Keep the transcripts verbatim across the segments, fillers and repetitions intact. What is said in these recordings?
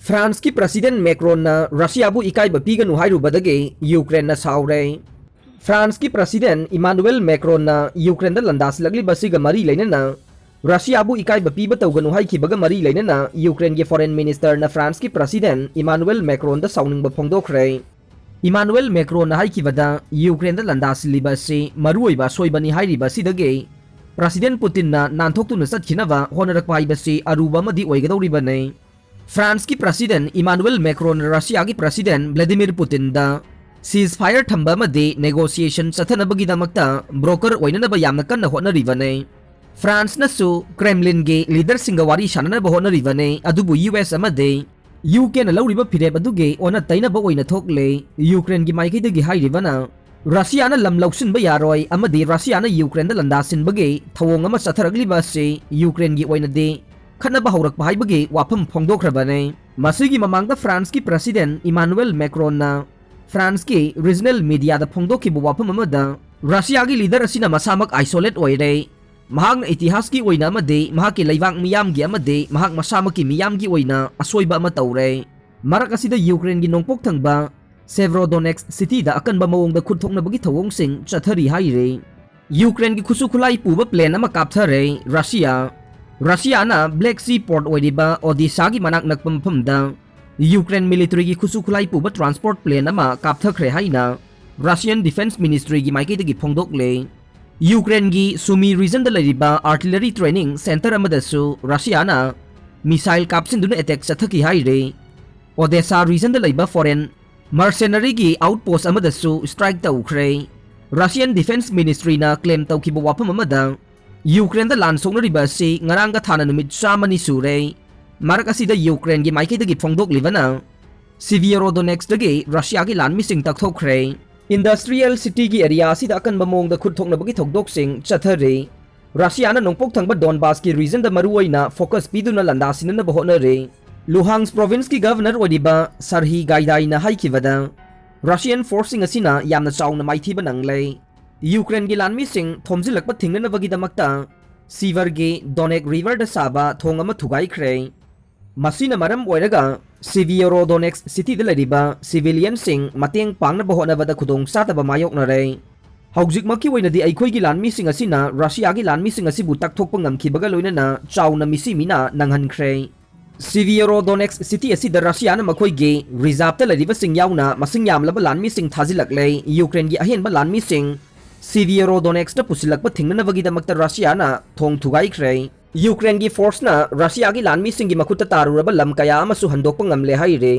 ꯐ꯭ꯔꯥꯟꯁꯀꯤ ꯄ꯭ꯔꯁꯤꯗꯦꯟ ꯃꯦꯀ꯭ꯔꯣꯟꯅ ꯔꯁꯤꯌꯥꯕꯨ ꯏꯀꯥꯏꯕ ꯄꯤꯒꯅꯨ ꯍꯥꯏꯔꯨꯕꯗꯒꯤ ꯌꯨꯀ꯭ꯔꯦꯟꯅ ꯁꯥꯎꯔꯦ꯫ ꯐ꯭ꯔꯥꯟꯁꯀꯤ ꯄ꯭ꯔꯁꯤꯗꯦꯟ ꯏꯃꯥꯅꯨꯑꯦꯜ ꯃꯦꯀ꯭ꯔꯣꯟꯅ ꯌꯨꯀ꯭ꯔꯦꯟꯗ ꯂꯥꯟꯗꯥꯁꯤꯜꯂꯛꯂꯤꯕ ꯑꯁꯤꯒ ꯃꯔꯤ ꯂꯩꯅꯅ ꯔꯁꯤꯌꯥꯕꯨ ꯏꯀꯥꯏꯕ ꯄꯤꯕ ꯇꯧꯒꯅꯨ ꯍꯥꯏꯈꯤꯕꯒ ꯃꯔꯤ ꯂꯩꯅꯅ ꯌꯨꯀ꯭ꯔꯦꯟꯒꯤ ꯐꯣꯔꯦꯟ ꯃꯤꯅꯤꯁꯇꯔꯅ ꯐ꯭ꯔꯥꯟꯁꯀꯤ ꯄ꯭ꯔꯁꯤꯗꯦꯟ ꯏꯃꯥꯅꯨꯑꯦꯜ ꯃꯦꯀ꯭ꯔꯣꯟꯗ ꯁꯥꯎꯅꯤꯡꯕ ꯐꯣꯡꯗꯣꯛꯈ꯭ꯔꯦ꯫ ꯏꯃꯥꯅꯨꯑꯦꯜ ꯃꯦꯀ꯭ꯔꯣꯟꯅ ꯍꯥꯏꯈꯤꯕꯗ ꯌꯨꯀ꯭ꯔꯦꯟꯗ ꯂꯥꯟꯗꯥꯁꯤꯜꯂꯤꯕ ꯑꯁꯤ ꯃꯔꯨꯑꯣꯏꯕ ꯑꯁꯣꯏꯕꯅꯤ ꯍꯥꯏꯔꯤꯕ ꯑꯁꯤꯗꯒꯤ ꯄ꯭ꯔꯁꯤꯗꯦꯟ ꯄꯨꯇꯤꯟꯅ ꯅꯥꯟꯊꯣꯛꯇꯨꯅ ꯆꯠꯈꯤꯅꯕ ꯍꯣꯠꯅꯔꯛꯄ ꯍꯥꯏꯕꯁꯤ ꯑꯔꯨꯕ ꯑꯃꯗꯤ ꯑꯣꯏꯒꯗꯧꯔꯤꯕꯅꯤ꯫ ꯐ꯭ꯔꯥꯟꯁꯀꯤ ꯄ꯭ꯔꯁꯤꯗꯦꯟ ꯏꯃꯥꯅꯨꯑꯦꯜ ꯃꯦꯀ꯭ꯔꯣꯟ ꯔꯁꯤꯌꯥꯒꯤ ꯄ꯭ꯔꯁꯤꯗꯦꯟ ꯚ꯭ꯂꯥꯗꯤꯃꯤꯔ ꯄꯨꯇꯤꯟꯗ ceasefire ꯊꯝꯕ ꯑꯃꯗꯤ negotiation ꯆꯠꯊꯅꯕꯒꯤꯗꯃꯛꯇ broker ꯑꯣꯏꯅꯅꯕ ꯌꯥꯝꯅ ꯀꯟꯅ ꯍꯣꯠꯅꯔꯤꯕꯅꯤ꯫ ꯐ꯭ꯔꯥꯟꯁꯅꯁꯨ ꯀ꯭ꯔꯦꯝꯂꯤꯟꯒꯤ ꯂꯤꯗꯔꯁꯤꯡꯒ ꯋꯥꯔꯤ ꯁꯥꯟꯅꯅꯕ ꯍꯣꯠꯅꯔꯤꯕꯅꯤ, ꯑꯗꯨꯕꯨ ꯌꯨ ꯑꯦꯁ ꯑꯃꯗꯤ ꯌꯨ ꯀꯦꯅ ꯂꯧꯔꯤꯕ ꯐꯤꯔꯦꯞ ꯑꯗꯨꯒꯤ ꯑꯣꯟꯅ ꯇꯩꯅꯕ ꯑꯣꯏꯅ ꯊꯣꯛꯂꯦ꯫ ꯌꯨꯀ꯭ꯔꯦꯟꯒꯤ ꯃꯥꯏꯀꯩꯗꯒꯤ ꯍꯥꯏꯔꯤꯕꯅ ꯔꯁꯤꯌꯥꯅ ꯂꯝ ꯂꯧꯁꯤꯟꯕ ꯌꯥꯔꯣꯏ ꯑꯃꯗꯤ ꯔꯁꯤꯌꯥꯅ ꯌꯨꯀ꯭ꯔꯦꯟꯗ ꯂꯥꯟꯗꯥꯁꯤꯟꯕꯒꯤ ꯊꯧꯑꯣꯡ ꯑꯃ ꯆꯠꯊꯔꯛꯂꯤꯕ ꯑꯁꯤ ꯌꯨꯀ꯭ꯔꯦꯟꯒꯤ ꯑꯣꯏꯅꯗꯤ ꯈꯠꯅꯕ ꯍꯧꯔꯛꯄ ꯍꯥꯏꯕꯒꯤ ꯋꯥꯐꯝ ꯐꯣꯡꯗꯣꯛꯈ꯭ꯔꯕꯅꯤ꯫ ꯃꯁꯤꯒꯤ ꯃꯃꯥꯡꯗ ꯐ꯭ꯔꯥꯟꯁꯀꯤ ꯄ꯭ꯔꯁꯤꯗꯦꯟ ꯏꯃꯥꯅꯨꯑꯦꯜ ꯃꯦꯀ꯭ꯔꯣꯟꯅ ꯐ꯭ꯔꯥꯟꯁꯀꯤ ꯔꯤꯖꯅꯦꯜ ꯃꯤꯗꯤꯌꯥꯗ ꯐꯣꯡꯗꯣꯛꯈꯤꯕ ꯋꯥꯐꯝ ꯑꯃꯗ ꯔꯁꯤꯌꯥꯒꯤ ꯂꯤꯗꯔ ꯑꯁꯤꯅ ꯃꯁꯥꯃꯛ isolate ꯑꯣꯏꯔꯦ, ꯃꯍꯥꯛꯅ ꯏꯇꯤꯍꯥꯁꯀꯤ ꯑꯣꯏꯅ ꯑꯃꯗꯤ ꯃꯍꯥꯛꯀꯤ ꯂꯩꯕꯥꯛ ꯃꯤꯌꯥꯝꯒꯤ ꯑꯃꯗꯤ ꯃꯍꯥꯛ ꯃꯁꯥꯃꯛꯀꯤ ꯃꯤꯌꯥꯝꯒꯤ ꯑꯣꯏꯅ ꯑꯁꯣꯏꯕ ꯑꯃ ꯇꯧꯔꯦ꯫ ꯃꯔꯛ ꯑꯁꯤꯗ ꯌꯨꯀ꯭ꯔꯦꯟꯒꯤ ꯅꯣꯡꯄꯣꯛ ꯊꯪꯕ Severodonetsk cityꯗ ꯑꯀꯟꯕ ꯃꯑꯣꯡꯗ ꯈꯨꯠ ꯊꯣꯛꯅꯕꯒꯤ ꯊꯧꯑꯣꯡꯁꯤꯡ ꯆꯠꯊꯔꯤ ꯍꯥꯏꯔꯤ꯫ ꯌꯨꯀ꯭ꯔꯦꯟꯒꯤ ꯈꯨꯠꯁꯨ ꯈꯨꯠꯂꯥꯏ ꯄꯨꯕ plane ꯑꯃ ꯀꯥꯞꯊꯔꯦ ꯔꯁꯤꯌꯥ꯫ ꯔꯁꯤꯌꯥꯅ Black Sea port ꯑꯣꯏꯔꯤꯕ ꯑꯣꯗꯤꯁꯥꯒꯤ ꯃꯅꯥꯛ ꯅꯛꯄ ꯃꯐꯝꯗ ꯌꯨꯀ꯭ꯔꯦꯟ militaryꯒꯤ ꯈꯨꯠꯁꯨ ꯈꯨꯠꯂꯥꯏ ꯄꯨꯕ transport plane ꯑꯃ ꯀꯥꯞꯊꯈ꯭ꯔꯦ ꯍꯥꯏꯅ Russian Defense Ministryꯒꯤ ꯃꯥꯏꯀꯩꯗꯒꯤ ꯐꯣꯡꯗꯣꯛꯂꯦ꯫ ꯌꯨꯀ꯭ꯔꯦꯟꯒꯤ Sumy regionꯗ ꯂꯩꯔꯤꯕ artillery training centre ꯑꯃꯗꯁꯨ ꯔꯁꯤꯌꯥꯅ missile ꯀꯥꯞꯁꯤꯟꯗꯨꯅ attack ꯆꯠꯊꯈꯤ ꯍꯥꯏꯔꯤ꯫ ꯑꯣꯗꯦꯁꯥ regionꯗ ꯂꯩꯕ foreign mercenaryꯒꯤ outpost ꯑꯃꯗꯁꯨ strike ꯇꯧꯈ꯭ꯔꯦ꯫ Russian Defense Ministryꯅ claim ꯇꯧꯈꯤꯕ ꯋꯥꯐꯝ ꯑꯃꯗ ꯌꯨꯀ꯭ꯔꯦꯟꯗ ꯂꯥꯟ ꯁꯣꯛꯅꯔꯤꯕ ꯑꯁꯤ ꯉꯔꯥꯡꯒ ꯊꯥꯅ ꯅꯨꯃꯤꯠ ꯆꯥꯝꯃꯅꯤ ꯁꯨꯔꯦ꯫ ꯃꯔꯛ ꯑꯁꯤꯗ ꯌꯨꯀ꯭ꯔꯦꯟꯒꯤ ꯃꯥꯏꯀꯩꯗꯒꯤ ꯐꯣꯡꯗꯣꯛꯂꯤꯕꯅ Severodonetskꯇꯒꯤ ꯔꯁꯤꯌꯥꯒꯤ ꯂꯥꯟꯃꯤꯁꯤꯡ ꯇꯛꯊꯣꯛꯈ꯭ꯔꯦ꯫ Industrial cityꯒꯤ area ꯑꯁꯤꯗ ꯑꯀꯟꯕ ꯃꯑꯣꯡꯗ ꯈꯨꯠ ꯊꯣꯛꯅꯕꯒꯤ ꯊꯧꯗꯣꯛꯁꯤꯡ ꯆꯠꯊꯔꯤ꯫ ꯔꯁꯤꯌꯥꯅ ꯅꯣꯡꯄꯣꯛ ꯊꯪꯕ ꯗꯣꯟꯕꯥꯁꯀꯤ regionꯗ ꯃꯔꯨꯑꯣꯏꯅ focus ꯄꯤꯗꯨꯅ ꯂꯥꯟꯗꯥꯁꯤꯟꯅꯅꯕ ꯍꯣꯠꯅꯔꯤ꯫ ꯂꯨꯍꯥꯟꯁ provinceꯀꯤ governor ꯑꯣꯏꯔꯤꯕ ꯁꯔꯍꯤ ꯒꯥꯏꯗꯥꯏꯅ ꯍꯥꯏꯈꯤꯕꯗ Russian forceꯁꯤꯡ ꯑꯁꯤꯅ ꯌꯥꯝꯅ ꯆꯥꯎꯅ ꯃꯥꯏꯊꯤꯕ ꯅꯪꯂꯦ꯫ ꯌꯨꯀ꯭ꯔꯦꯟꯒꯤ ꯂꯥꯟꯃꯤꯁꯤꯡ ꯊꯣꯝꯖꯤꯜꯂꯛꯄ ꯊꯤꯡꯅꯅꯕꯒꯤꯗꯃꯛꯇ Severꯒꯤ Donetsk riverꯗ ꯁꯥꯕ ꯊꯣꯡ ꯑꯃ ꯊꯨꯒꯥꯏꯈ꯭ꯔꯦ꯫ ꯃꯁꯤꯅ ꯃꯔꯝ ꯑꯣꯏꯔꯒ Severodonetsk cityꯗ ꯂꯩꯔꯤꯕ civilianꯁꯤꯡ ꯃꯇꯦꯡ ꯄꯥꯡꯅꯕ ꯍꯣꯠꯅꯕꯗ ꯈꯨꯗꯣꯡꯆꯥꯗꯕ ꯃꯥꯌꯣꯛꯅꯔꯦ꯫ ꯍꯧꯖꯤꯛꯃꯛꯀꯤ ꯑꯣꯏꯅꯗꯤ ꯑꯩꯈꯣꯏꯒꯤ ꯂꯥꯟꯃꯤꯁꯤꯡ ꯑꯁꯤꯅ ꯔꯁꯤꯌꯥꯒꯤ ꯂꯥꯟꯃꯤꯁꯤꯡ ꯑꯁꯤꯕꯨ ꯇꯛꯊꯣꯛꯄ ꯉꯝꯈꯤꯕꯒ ꯂꯣꯏꯅꯅ ꯆꯥꯎꯅ ꯃꯤꯁꯤ ꯃꯤꯅꯥ ꯅꯪꯍꯟꯈ꯭ꯔꯦ꯫ Severodonetsk city ꯑꯁꯤꯗ ꯔꯁꯤꯌꯥꯅ ꯃꯈꯣꯏꯒꯤ reserveꯇ ꯂꯩꯔꯤꯕꯁꯤꯡ ꯌꯥꯎꯅ ꯃꯁꯤꯡ ꯌꯥꯝꯂꯕ ꯂꯥꯟꯃꯤꯁꯤꯡ ꯊꯥꯖꯤꯜꯂꯛꯂꯦ꯫ ꯌꯨꯀ꯭ꯔꯦꯟꯒꯤ ꯑꯍꯦꯟꯕ ꯂꯥꯟꯃꯤꯁꯤꯡ Severodonetskꯇ ꯄꯨꯁꯤꯜꯂꯛꯄ ꯊꯤꯡꯅꯅꯕꯒꯤꯗꯃꯛꯇ ꯔꯁꯤꯌꯥꯅ ꯊꯣꯡ ꯊꯨꯒꯥꯏꯈ꯭ꯔꯦ꯫ ꯌꯨꯀ꯭ꯔꯦꯟꯒꯤ forceꯅ ꯔꯁꯤꯌꯥꯒꯤ ꯂꯥꯟꯃꯤꯁꯤꯡꯒꯤ ꯃꯈꯨꯠꯇ ꯇꯥꯔꯨꯔꯕ ꯂꯝ ꯀꯌꯥ ꯑꯃꯁꯨ ꯍꯟꯗꯣꯛꯄ ꯉꯝꯂꯦ ꯍꯥꯏꯔꯤ꯫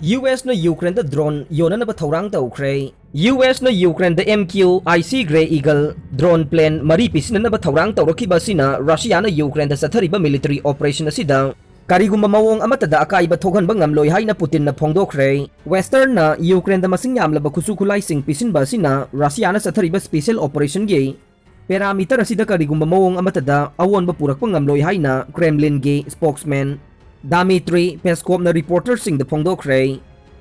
ꯌꯨ ꯑꯦꯁꯅ ꯌꯨꯀ꯭ꯔꯦꯟꯗ drone ꯌꯣꯟꯅꯅꯕ ꯊꯧꯔꯥꯡ ꯇꯧꯈ꯭ꯔꯦ꯫ ꯌꯨ ꯑꯦꯁꯅ ꯌꯨꯀ꯭ꯔꯦꯟꯗ M Q I C Grey Eagle drone plane ꯃꯔꯤ ꯄꯤꯁꯤꯟꯅꯅꯕ ꯊꯧꯔꯥꯡ ꯇꯧꯔꯛꯈꯤꯕ ꯑꯁꯤꯅ ꯔꯁꯤꯌꯥꯅ ꯌꯨꯀ꯭ꯔꯦꯟꯗ ꯆꯠꯊꯔꯤꯕ military operationꯑꯁꯤꯗ ꯀꯔꯤꯒꯨꯝꯕ ꯃꯑꯣꯡ ꯑꯃꯠꯇꯗ ꯑꯀꯥꯏꯕ ꯊꯣꯛꯍꯟꯕ ꯉꯝꯂꯣꯏ ꯍꯥꯏꯅ ꯄꯨꯇꯤꯟꯅ ꯐꯣꯡꯗꯣꯛꯈ꯭ꯔꯦ꯫ Westernꯅ ꯌꯨꯀ꯭ꯔꯦꯟꯗ ꯃꯁꯤꯡ ꯌꯥꯝꯂꯕ ꯈꯨꯠꯁꯨ ꯈꯨꯠꯂꯥꯏꯁꯤꯡ ꯄꯤꯁꯤꯟꯕ ꯑꯁꯤꯅ ꯔꯁꯤꯌꯥꯅ ꯆꯠꯊꯔꯤꯕ special operationꯒꯤ parameter ꯑꯁꯤꯗ ꯀꯔꯤꯒꯨꯝꯕ ꯃꯑꯣꯡ ꯑꯃꯠꯇꯗ ꯑꯑꯣꯟꯕ ꯄꯨꯔꯛꯄ ꯉꯝꯂꯣꯏ ꯍꯥꯏꯅ Kremlinꯒꯤ spokesman Dmitry Peskovꯅ reporterꯁꯤꯡꯗ ꯐꯣꯡꯗꯣꯛꯈ꯭ꯔꯦ꯫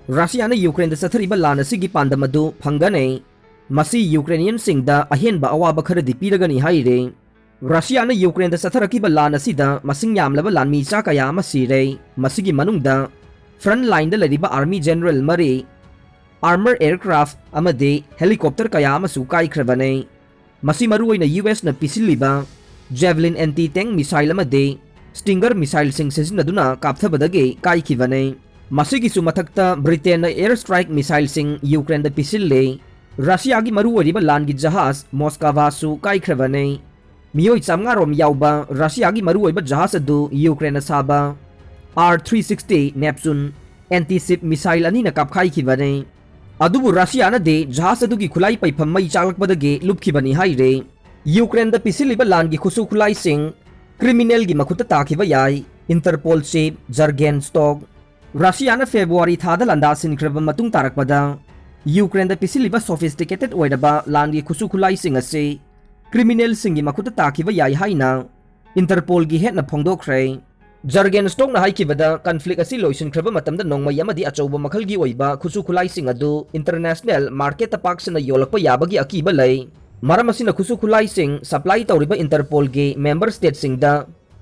ꯔꯁꯤꯌꯥꯅ ꯌꯨꯀ꯭ꯔꯦꯟꯗ ꯆꯠꯊꯔꯤꯕ ꯂꯥꯟ ꯑꯁꯤꯒꯤ ꯄꯥꯟꯗꯝ ꯑꯗꯨ ꯐꯪꯒꯅꯤ꯫ ꯃꯁꯤ Ukrainianꯁꯤꯡꯗ ꯑꯍꯦꯟꯕ ꯑꯋꯥꯕ ꯈꯔꯗꯤ ꯄꯤꯔꯒꯅꯤ ꯍꯥꯏꯔꯤ꯫ ꯔꯁꯤꯌꯥꯅ ꯌꯨꯀ꯭ꯔꯦꯟꯗ ꯆꯠꯊꯔꯛꯈꯤꯕ ꯂꯥꯟ ꯑꯁꯤꯗ ꯃꯁꯤꯡ ꯌꯥꯝꯂꯕ ꯂꯥꯟꯃꯤꯆꯥ ꯀꯌꯥ ꯑꯃ ꯁꯤꯔꯦ꯫ ꯃꯁꯤꯒꯤ ꯃꯅꯨꯡꯗ front lineꯗ ꯂꯩꯔꯤꯕ army general ꯃꯔꯤ, armor aircraft ꯑꯃꯗꯤ helicopter ꯀꯌꯥ ꯑꯃꯁꯨ ꯀꯥꯏꯈ꯭ꯔꯕꯅꯤ꯫ ꯃꯁꯤ ꯃꯔꯨꯑꯣꯏꯅ ꯌꯨ ꯑꯦꯁꯅ ꯄꯤꯁꯤꯜꯂꯤꯕ Javelin anti tank missile ꯑꯃꯗꯤ Stinger missileꯁꯤꯡ ꯁꯤꯖꯤꯟꯅꯗꯨꯅ ꯀꯥꯞꯊꯕꯗꯒꯤ ꯀꯥꯏꯈꯤꯕꯅꯤ꯫ ꯃꯁꯤꯒꯤꯁꯨ ꯃꯊꯛꯇ ꯕ꯭ꯔꯤꯇꯦꯟꯅ air strike missileꯁꯤꯡ ꯌꯨꯀ꯭ꯔꯦꯟꯗ ꯄꯤꯁꯤꯜꯂꯤ꯫ ꯔꯁꯤꯌꯥꯒꯤ ꯃꯔꯨꯑꯣꯏꯔꯤꯕ ꯂꯥꯟꯒꯤ ꯖꯍꯥꯖ ꯃꯣꯁꯀꯥꯚꯥꯁꯨ ꯀꯥꯏꯈ꯭ꯔꯕꯅꯤ꯫ ꯃꯤꯑꯣꯏ ꯆꯥꯝꯃꯉꯥ ꯔꯣꯝ ꯌꯥꯎꯕ ꯔꯁꯤꯌꯥꯒꯤ ꯃꯔꯨꯑꯣꯏꯕ ꯖꯍꯥꯖ ꯑꯗꯨ ꯌꯨꯀ꯭ꯔꯦꯟꯅ ꯁꯥꯕ R three sixty Neptune anti ship missile ꯑꯅꯤꯅ ꯀꯥꯞꯈꯥꯏꯈꯤꯕꯅꯤ꯫ ꯑꯗꯨꯕꯨ ꯔꯁꯤꯌꯥꯅꯗꯤ ꯖꯍꯥꯖ ꯑꯗꯨꯒꯤ ꯈꯨꯠꯂꯥꯏ ꯄꯩꯐꯝ ꯃꯩ ꯆꯥꯛꯂꯛꯄꯗꯒꯤ ꯂꯨꯞꯈꯤꯕꯅꯤ ꯍꯥꯏꯔꯤ꯫ ꯌꯨꯀ꯭ꯔꯦꯟꯗ ꯄꯤꯁꯤꯜꯂꯤꯕ ꯂꯥꯟꯒꯤ ꯈꯨꯠꯁꯨ ꯈꯨꯠꯂꯥꯏꯁꯤꯡ criminalꯒꯤ ꯃꯈꯨꯠꯇ ꯇꯥꯈꯤꯕ ꯌꯥꯏ꯫ Interpol chief Jurgen Stock꯫ ꯔꯁꯤꯌꯥꯅ ꯐꯦꯕ꯭ꯔꯨꯋꯥꯔꯤ ꯊꯥꯗ ꯂꯥꯟꯗꯥꯁꯤꯟꯈ꯭ꯔꯕ ꯃꯇꯨꯡ ꯇꯥꯔꯛꯄꯗ ꯌꯨꯀ꯭ꯔꯦꯟꯗ ꯄꯤꯁꯤꯜꯂꯤꯕ sophisticated ꯑꯣꯏꯔꯕ ꯂꯥꯟꯒꯤ ꯈꯨꯠꯁꯨ ꯈꯨꯠꯂꯥꯏꯁꯤꯡ ꯑꯁꯤ criminalꯁꯤꯡꯒꯤ ꯃꯈꯨꯠꯇ ꯇꯥꯈꯤꯕ ꯌꯥꯏ ꯍꯥꯏꯅ Interpolꯒꯤ headꯅ ꯐꯣꯡꯗꯣꯛꯈ꯭ꯔꯦ꯫ Jurgen Stockꯅ ꯍꯥꯏꯈꯤꯕꯗ conflict ꯑꯁꯤ ꯂꯣꯏꯁꯤꯟꯈ꯭ꯔꯕ ꯃꯇꯝꯗ ꯅꯣꯡꯃꯩ ꯑꯃꯗꯤ ꯑꯆꯧꯕ ꯃꯈꯜꯒꯤ ꯑꯣꯏꯕ ꯈꯨꯠꯁꯨ ꯈꯨꯠꯂꯥꯏꯁꯤꯡ ꯑꯗꯨ international marketꯇ ꯄꯥꯛ ꯁꯟꯅ ꯌꯣꯜꯂꯛꯄ ꯌꯥꯕꯒꯤ ꯑꯀꯤꯕ ꯂꯩ꯫ ꯃꯔꯝ ꯑꯁꯤꯅ ꯈꯨꯠꯁꯨ ꯈꯨꯠꯂꯥꯏꯁꯤꯡ supply ꯇꯧꯔꯤꯕ Interpolꯒꯤ member stateꯁꯤꯡꯗ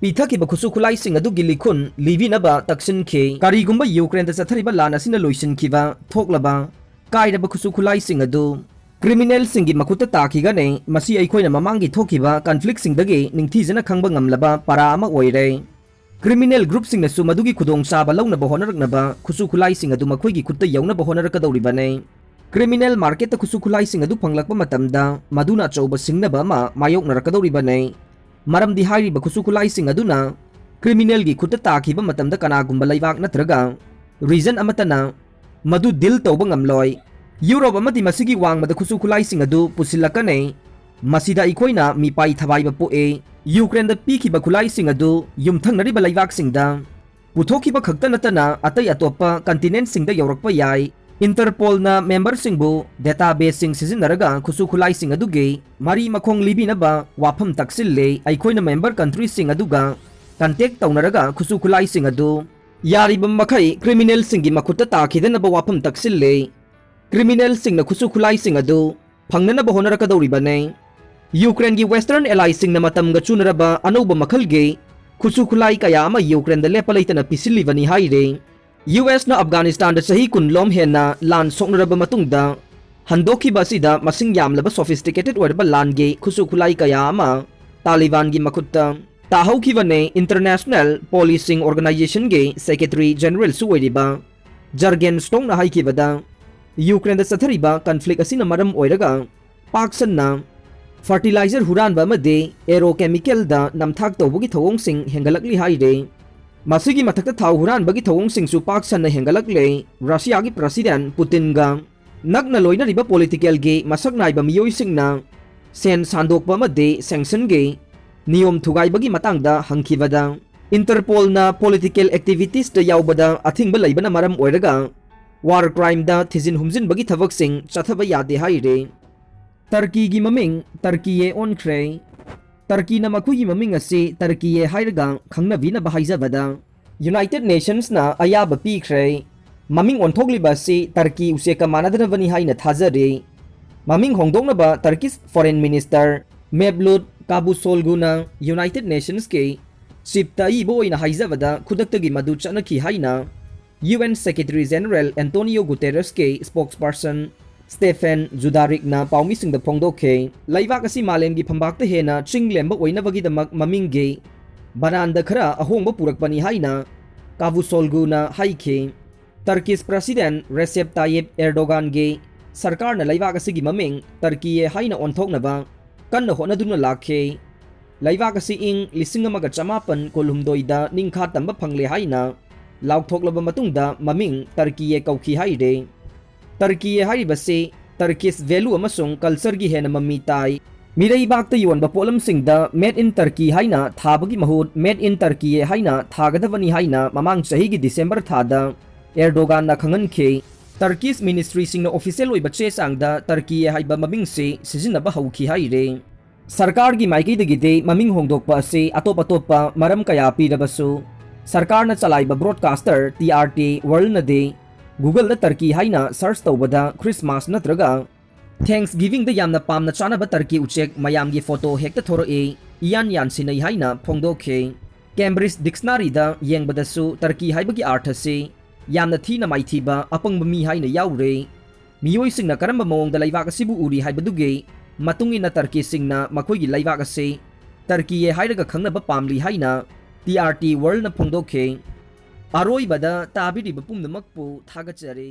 ꯄꯤꯊꯈꯤꯕ ꯈꯨꯠꯁꯨ ꯈꯨꯠꯂꯥꯏꯁꯤꯡ ꯑꯗꯨꯒꯤ ꯂꯤꯈꯨꯟ ꯂꯤꯕꯤꯅꯕ ꯇꯛꯁꯤꯟꯈꯤ꯫ ꯀꯔꯤꯒꯨꯝꯕ ꯌꯨꯀ꯭ꯔꯦꯟꯗ ꯆꯠꯊꯔꯤꯕ ꯂꯥꯟ ꯑꯁꯤꯅ ꯂꯣꯏꯁꯤꯟꯈꯤꯕ ꯊꯣꯛꯂꯕ ꯀꯥꯏꯔꯕ ꯈꯨꯠꯁꯨ ꯈꯨꯠꯂꯥꯏꯁꯤꯡ ꯑꯗꯨ ꯀ꯭ꯔꯤꯃꯤꯅꯦꯜꯁꯤꯡꯒꯤ ꯃꯈꯨꯠꯇ ꯇꯥꯈꯤꯒꯅꯤ꯫ ꯃꯁꯤ ꯑꯩꯈꯣꯏꯅ ꯃꯃꯥꯡꯒꯤ ꯊꯣꯛꯈꯤꯕ ꯀꯟꯐ꯭ꯂꯤꯛꯁꯤꯡꯗꯒꯤ ꯅꯤꯡꯊꯤꯖꯅ ꯈꯪꯕ ꯉꯝꯂꯕ ꯄꯔꯥ ꯑꯃ ꯑꯣꯏꯔꯦ꯫ ꯀ꯭ꯔꯤꯃꯤꯅꯦꯜ ꯒ꯭ꯔꯨꯞꯁꯤꯡꯅꯁꯨ ꯃꯗꯨꯒꯤ ꯈꯨꯗꯣꯡꯆꯥꯕ ꯂꯧꯅꯕ ꯍꯣꯠꯅꯔꯛꯅꯕ ꯈꯨꯠꯁꯨ ꯈꯨꯠꯂꯥꯏꯁꯤꯡ ꯑꯗꯨ ꯃꯈꯣꯏꯒꯤ ꯈꯨꯠꯇ ꯌꯧꯅꯕ ꯍꯣꯠꯅꯔꯛꯀꯗꯧꯔꯤꯕꯅꯤ꯫ ꯀ꯭ꯔꯤꯃꯤꯅꯦꯜ ꯃꯥꯔꯀꯦꯠꯇ ꯈꯨꯠꯁꯨ ꯈꯨꯠꯂꯥꯏꯁꯤꯡ ꯑꯗꯨ ꯐꯪꯂꯛꯄ ꯃꯇꯝꯗ ꯃꯗꯨꯅ ꯑꯆꯧꯕ ꯁꯤꯡꯅꯕ ꯑꯃ ꯃꯥꯌꯣꯛꯅꯔꯛꯀꯗꯧꯔꯤꯕꯅꯤ꯫ ꯃꯔꯝꯗꯤ ꯍꯥꯏꯔꯤꯕ ꯈꯨꯠꯁꯨ ꯈꯨꯠꯂꯥꯏꯁꯤꯡ ꯑꯗꯨꯅ ꯀ꯭ꯔꯤꯃꯤꯅꯦꯜꯒꯤ ꯈꯨꯠꯇ ꯇꯥꯈꯤꯕ ꯃꯇꯝꯗ ꯀꯅꯥꯒꯨꯝꯕ ꯂꯩꯕꯥꯛ ꯅꯠꯇ꯭ꯔꯒ ꯔꯤꯖꯟ ꯑꯃꯠꯇꯅ ꯃꯗꯨ ꯗꯤꯜ ꯇꯧꯕ ꯉꯝꯂꯣꯏ꯫ ꯌꯨꯔꯣꯞ ꯑꯃꯗꯤ ꯃꯁꯤꯒꯤ ꯋꯥꯡꯃꯗ ꯈꯨꯠꯁꯨ ꯈꯨꯠꯂꯥꯏꯁꯤꯡ ꯑꯗꯨ ꯄꯨꯁꯤꯜꯂꯛꯀꯅꯤ꯫ ꯃꯁꯤꯗ ꯑꯩꯈꯣꯏꯅ ꯃꯤꯄꯥꯏ ꯊꯕꯥꯏꯕ ꯄꯣꯛꯏ꯫ ꯌꯨꯀ꯭ꯔꯦꯟꯗ ꯄꯤꯈꯤꯕ ꯈꯨꯠꯂꯥꯏꯁꯤꯡ ꯑꯗꯨ ꯌꯨꯝꯊꯪꯅꯔꯤꯕ ꯂꯩꯕꯥꯛꯁꯤꯡꯗ ꯄꯨꯊꯣꯛꯈꯤꯕ ꯈꯛꯇ ꯅꯠꯇꯅ ꯑꯇꯩ ꯑꯇꯣꯞꯄ ꯀꯟꯇꯤꯅꯦꯟꯠꯁꯤꯡꯗ ꯌꯧꯔꯛꯄ ꯌꯥꯏ꯫ ꯏꯟꯇꯔꯄꯣꯜꯅ ꯃꯦꯝꯕꯔꯁꯤꯡꯕꯨ ꯗꯦꯇꯥꯕꯦꯁꯁꯤꯡ ꯁꯤꯖꯤꯟꯅꯔꯒ ꯈꯨꯠꯁꯨ ꯈꯨꯠꯂꯥꯏꯁꯤꯡ ꯑꯗꯨꯒꯤ ꯃꯔꯤ ꯃꯈꯣꯡ ꯂꯤꯕꯤꯅꯕ ꯋꯥꯐꯝ ꯇꯥꯛꯁꯤꯜꯂꯤ꯫ ꯑꯩꯈꯣꯏꯅ ꯃꯦꯝꯕꯔ ꯀꯟꯇ꯭ꯔꯤꯁꯤꯡ ꯑꯗꯨꯒ ꯀꯟꯇꯦꯛ ꯇꯧꯅꯔꯒ ꯈꯨꯠꯁꯨ ꯈꯨꯠꯂꯥꯏꯁꯤꯡ ꯑꯗꯨ ꯌꯥꯔꯤꯕ ꯃꯈꯩ ꯀ꯭ꯔꯤꯃꯤꯅꯦꯜꯁꯤꯡꯒꯤ ꯃꯈꯨꯠꯇ ꯇꯥꯈꯤꯗꯅꯕ ꯋꯥꯐꯝ ꯇꯥꯛꯁꯤꯜꯂꯤ꯫ ꯀ꯭ꯔꯤꯃꯤꯅꯦꯜꯁꯤꯡꯅ ꯈꯨꯠꯁꯨ ꯈꯨꯠꯂꯥꯏꯁꯤꯡ ꯑꯗꯨ ꯐꯪꯅꯅꯕ ꯍꯣꯠꯅꯔꯛꯀꯗꯧꯔꯤꯕꯅꯤ꯫ ꯌꯨꯀ꯭ꯔꯦꯟꯒꯤ ꯋꯦꯁꯇꯔꯟ ꯑꯦꯂꯥꯏꯁꯤꯡꯅ ꯃꯇꯝꯒ ꯆꯨꯅꯔꯕ ꯑꯅꯧꯕ ꯃꯈꯜꯒꯤ ꯈꯨꯠꯁꯨ ꯈꯨꯠꯂꯥꯏ ꯀꯌꯥ ꯑꯃ ꯌꯨꯀ꯭ꯔꯦꯟꯗ ꯂꯦꯞꯄ ꯂꯩꯇꯅ ꯄꯤꯁꯤꯜꯂꯤꯕꯅꯤ ꯍꯥꯏꯔꯤ꯫ ꯌꯨ ꯑꯦꯁꯅ ꯑꯐꯒꯥꯅꯤꯁꯇꯥꯟꯗ ꯆꯍꯤ ꯀꯨꯟ ꯂꯣꯝ ꯍꯦꯟꯅ ꯂꯥꯟ ꯁꯣꯛꯅꯔꯕ ꯃꯇꯨꯡꯗ ꯍꯟꯗꯣꯛꯈꯤꯕ ꯑꯁꯤꯗ ꯃꯁꯤꯡ ꯌꯥꯝꯂꯕ ꯁꯣꯐꯤꯁꯇꯤꯀꯦꯇꯦꯗ ꯑꯣꯏꯔꯕ ꯂꯥꯟꯒꯤ ꯈꯨꯠꯁꯨ ꯈꯨꯠꯂꯥꯏ ꯀꯌꯥ ꯑꯃ ꯇꯥꯂꯤꯕꯥꯟꯒꯤ ꯃꯈꯨꯠꯇ ꯇꯥꯍꯧꯈꯤꯕꯅꯤ꯫ ꯏꯟꯇꯔꯅꯦꯁꯅꯦꯜ ꯄꯣꯂꯤꯁꯤꯡ ꯑꯣꯔꯒꯅꯥꯏꯖꯦꯁꯟꯒꯤ ꯁꯦꯀ꯭ꯔꯦꯇꯔꯤ ꯖꯦꯅꯔꯦꯜꯁꯨ ꯑꯣꯏꯔꯤꯕ ꯖꯔꯒꯦꯟ ꯁ꯭ꯇꯣꯡꯅ ꯍꯥꯏꯈꯤꯕꯗ, ꯌꯨꯀ꯭ꯔꯦꯟꯗ ꯆꯠꯊꯔꯤꯕ ꯀꯟꯐ꯭ꯂꯤꯛ ꯑꯁꯤꯅ ꯃꯔꯝ ꯑꯣꯏꯔꯒ ꯄꯥꯛ ꯁꯟꯅ ꯐꯔꯇꯤꯂꯥꯏꯖꯔ ꯍꯨꯔꯥꯟꯕ ꯑꯃꯗꯤ ꯑꯦꯔꯣ ꯀꯦꯃꯤꯀꯦꯜꯗ ꯅꯝꯊꯥꯛ ꯇꯧꯕꯒꯤ ꯊꯧꯑꯣꯡꯁꯤꯡ ꯍꯦꯟꯒꯠꯂꯛꯂꯤ ꯍꯥꯏꯔꯤ꯫ ꯃꯁꯤꯒꯤ ꯃꯊꯛꯇ ꯊꯥꯎ ꯍꯨꯔꯥꯟꯕꯒꯤ ꯊꯧꯑꯣꯡꯁꯤꯡꯁꯨ ꯄꯥꯛ ꯁꯟꯅ ꯍꯦꯟꯒꯠꯂꯛꯂꯦ꯫ ꯔꯁꯤꯌꯥꯒꯤ ꯄ꯭ꯔꯁꯤꯗꯦꯟ ꯄꯨꯇꯤꯟꯒ ꯅꯛꯅ ꯂꯣꯏꯅꯔꯤꯕ ꯄꯣꯂꯤꯇꯤꯀꯦꯜꯒꯤ ꯃꯁꯛ ꯅꯥꯏꯕ ꯃꯤꯑꯣꯏꯁꯤꯡꯅ ꯁꯦꯟ ꯁꯥꯟꯗꯣꯛꯄ ꯑꯃꯗꯤ ꯁꯦꯡꯁꯟꯒꯤ ꯅꯤꯌꯣꯝ ꯊꯨꯒꯥꯏꯕꯒꯤ ꯃꯇꯥꯡꯗ ꯍꯪꯈꯤꯕꯗ, ꯏꯟꯇꯔꯄꯣꯜꯅ ꯄꯣꯂꯤꯇꯤꯀꯦꯜ ꯑꯦꯛꯇꯤꯚꯤꯇꯤꯁꯇ ꯌꯥꯎꯕꯗ ꯑꯊꯤꯡꯕ ꯂꯩꯕꯅ ꯃꯔꯝ ꯑꯣꯏꯔꯒ ꯋꯥꯔ ꯀ꯭ꯔꯥꯏꯝꯗ ꯊꯤꯖꯤꯟ ꯍꯨꯝꯖꯤꯟꯕꯒꯤ ꯊꯕꯛꯁꯤꯡ ꯆꯠꯊꯕ ꯌꯥꯗꯦ ꯍꯥꯏꯔꯤ꯫ ꯇꯔꯀꯤꯒꯤ ꯃꯃꯤꯡ ꯇꯔꯀꯤꯌꯦ ꯑꯣꯟꯈ꯭ꯔꯦ꯫ ꯇꯔꯀꯤꯅ ꯃꯈꯣꯏꯒꯤ ꯃꯃꯤꯡ ꯑꯁꯤ ꯇꯔꯀꯤꯌꯦ ꯍꯥꯏꯔꯒ ꯈꯪꯅꯕꯤꯅꯕ ꯍꯥꯏꯖꯕꯗ, ꯌꯨꯅꯥꯏꯇꯦꯗ ꯅꯦꯁꯟꯁꯅ ꯑꯌꯥꯕ ꯄꯤꯈ꯭ꯔꯦ꯫ ꯃꯃꯤꯡ ꯑꯣꯟꯊꯣꯛꯂꯤꯕ ꯑꯁꯤ ꯇꯔꯀꯤ ꯎꯆꯦꯛꯀ ꯃꯥꯟꯅꯗꯅꯕꯅꯤ ꯍꯥꯏꯅ ꯊꯥꯖꯔꯤ꯫ ꯃꯃꯤꯡ ꯍꯣꯡꯗꯣꯛꯅꯕ ꯇꯔꯀꯤꯁ ꯐꯣꯔꯦꯟ ꯃꯤꯅꯤꯁꯇꯔ ꯃꯦꯕꯂꯨꯠ ꯀꯥꯕꯨꯁꯣꯜꯒꯨꯅ ꯌꯨꯅꯥꯏꯇꯦꯗ ꯅꯦꯁꯟꯁꯀꯤ ꯆꯤꯞꯇ ꯑꯏꯕ ꯑꯣꯏꯅ ꯍꯥꯏꯖꯕꯗ ꯈꯨꯗꯛꯇꯒꯤ ꯃꯗꯨ ꯆꯠꯅꯈꯤ ꯍꯥꯏꯅ U N secretary general Antonio ꯒꯨꯇꯦꯔꯁꯀꯤ ꯁ꯭ꯄꯣꯛꯁꯄꯔꯁꯟ ꯁ꯭ꯇꯦꯐꯦꯟ ꯖꯨꯗꯥꯔꯤꯛꯅ ꯄꯥꯎꯃꯤꯁꯤꯡꯗ ꯐꯣꯡꯗꯣꯛꯈꯤ꯫ ꯂꯩꯕꯥꯛ ꯑꯁꯤ ꯃꯥꯂꯦꯝꯒꯤ ꯐꯝꯕꯥꯛꯇ ꯍꯦꯟꯅ ꯆꯤꯡ ꯂꯦꯝꯕ ꯑꯣꯏꯅꯕꯒꯤꯗꯃꯛ ꯃꯃꯤꯡꯒꯤ ꯕꯅꯥꯟꯗ ꯈꯔ ꯑꯍꯣꯡꯕ ꯄꯨꯔꯛꯄꯅꯤ ꯍꯥꯏꯅ ꯀꯥꯚꯨꯁꯣꯜꯒꯨꯅ ꯍꯥꯏꯈꯤ꯫ ꯇꯔꯀꯤꯁ ꯄ꯭ꯔꯁꯤꯗꯦꯟ ꯔꯦꯁꯦꯞ ꯇꯥꯌꯤꯞ ꯑꯦꯔꯗꯣꯒꯥꯟꯒꯤ ꯁꯔꯀꯥꯔꯅ ꯂꯩꯕꯥꯛ ꯑꯁꯤꯒꯤ ꯃꯃꯤꯡ ꯇꯔꯀꯤꯌꯦ ꯍꯥꯏꯅ ꯑꯣꯟꯊꯣꯛꯅꯕ ꯀꯟꯅ ꯍꯣꯠꯅꯗꯨꯅ ꯂꯥꯛꯈꯤ꯫ ꯂꯩꯕꯥꯛ ꯑꯁꯤ ꯏꯪ ꯂꯤꯁꯤꯡ ꯑꯃꯒ ꯆꯃꯥꯄꯟ ꯀꯨꯟꯍꯨꯝꯗꯣꯏꯗ ꯅꯤꯡꯈꯥ ꯇꯝꯕ ꯐꯪꯂꯦ ꯍꯥꯏꯅ ꯂꯥꯎꯊꯣꯛꯂꯕ ꯃꯇꯨꯡꯗ ꯃꯃꯤꯡ ꯇꯔꯀꯤꯌꯦ ꯀꯧꯈꯤ ꯍꯥꯏꯔꯦ꯫ ꯇꯔꯀꯤꯌꯦ ꯍꯥꯏꯔꯤꯕꯁꯤ ꯇꯔꯀꯤꯁ ꯚꯦꯂꯨ ꯑꯃꯁꯨꯡ ꯀꯜꯆꯔꯒꯤ ꯍꯦꯟꯅ ꯃꯃꯤ ꯇꯥꯏ꯫ ꯃꯤꯔꯩꯕꯥꯛꯇ ꯌꯣꯟꯕ ꯄꯣꯠꯂꯝꯁꯤꯡꯗ Made in Turkey ꯍꯥꯏꯅ ꯊꯥꯕꯒꯤ ꯃꯍꯨꯠ Made in Turkey ꯍꯥꯏꯅ ꯊꯥꯒꯗꯕꯅꯤ ꯍꯥꯏꯅ ꯃꯃꯥꯡ ꯆꯍꯤꯒꯤ ꯗꯤꯁꯦꯝꯕꯔ ꯊꯥꯗ ꯑꯦꯔꯗꯣꯒꯥꯟꯅ ꯈꯪꯍꯟꯈꯤ꯫ ꯇꯔꯀꯤꯁ ꯃꯤꯅꯤꯁꯇ꯭ꯔꯤꯁꯤꯡꯅ ꯑꯣꯐꯤꯁꯤꯌꯦꯜ ꯑꯣꯏꯕ ꯆꯦ ꯆꯥꯡꯗ ꯇꯔꯀꯤꯌꯦ ꯍꯥꯏꯕ ꯃꯃꯤꯡꯁꯤ ꯁꯤꯖꯤꯟꯅꯕ ꯍꯧꯈꯤ ꯍꯥꯏꯔꯦ꯫ ꯁꯔꯀꯥꯔꯒꯤ ꯃꯥꯏꯀꯩꯗꯒꯤꯗꯤ ꯃꯃꯤꯡ ꯍꯣꯡꯗꯣꯛꯄ ꯑꯁꯤ ꯑꯇꯣꯞ ꯑꯇꯣꯞꯄ ꯃꯔꯝ ꯀꯌꯥ ꯄꯤꯔꯕꯁꯨ, ꯁꯔꯀꯥꯔꯅ ꯆꯂꯥꯏꯕ ꯕ꯭ꯔꯣꯗꯀꯥꯁꯇꯔ ꯇꯤ ꯑꯥꯔ ꯇꯤ ꯋꯥꯔꯜꯅꯗꯤ Google ꯗ ꯇꯔꯀꯤ ꯍꯥꯏꯅ ꯁꯔꯆ ꯇꯧꯕꯗ ꯈ꯭ꯔꯤꯁꯃꯥꯁ ꯅꯠꯇ꯭ꯔꯒ ꯊꯦꯡꯛꯁ ꯒꯤꯚꯤꯡꯗ ꯌꯥꯝꯅ ꯄꯥꯝꯅ ꯆꯥꯅꯕ ꯇꯔꯀꯤ ꯎꯆꯦꯛ ꯃꯌꯥꯝꯒꯤ ꯐꯣꯇꯣ ꯍꯦꯛꯇ ꯊꯣꯔꯛꯏ, ꯏꯌꯥꯟ ꯌꯥꯟꯁꯤꯟꯅꯩ ꯍꯥꯏꯅ ꯐꯣꯡꯗꯣꯛꯈꯤ꯫ ꯀꯦꯝꯕ꯭ꯔꯤꯖ ꯗꯤꯛꯁꯅꯥꯔꯤꯗ ꯌꯦꯡꯕꯗꯁꯨ ꯇꯔꯀꯤ ꯍꯥꯏꯕꯒꯤ ꯑꯥꯔꯊꯁꯤ ꯌꯥꯝꯅ ꯊꯤꯅ ꯃꯥꯏꯊꯤꯕ, ꯑꯄꯪꯕ ꯃꯤ ꯍꯥꯏꯅ ꯌꯥꯎꯔꯦ꯫ ꯃꯤꯑꯣꯏꯁꯤꯡꯅ ꯀꯔꯝꯕ ꯃꯑꯣꯡꯗ ꯂꯩꯕꯥꯛ ꯑꯁꯤꯕꯨ ꯎꯔꯤ ꯍꯥꯏꯕꯗꯨꯒꯤ ꯃꯇꯨꯡ ꯏꯟꯅ ꯇꯔꯀꯤꯁꯤꯡꯅ ꯃꯈꯣꯏꯒꯤ ꯂꯩꯕꯥꯛ ꯑꯁꯤ ꯇꯔꯀꯤꯌꯦ ꯍꯥꯏꯔꯒ ꯈꯪꯅꯕ ꯄꯥꯝꯂꯤ ꯍꯥꯏꯅ ꯇꯤ ꯑꯥꯔ ꯇꯤ ꯋꯥꯔꯜꯅ ꯐꯣꯡꯗꯣꯛꯈꯤ꯫ ꯑꯔꯣꯏꯕꯗ ꯇꯥꯕꯤꯔꯤꯕ ꯄꯨꯝꯅꯃꯛꯄꯨ ꯊꯥꯒꯠꯆꯔꯤ꯫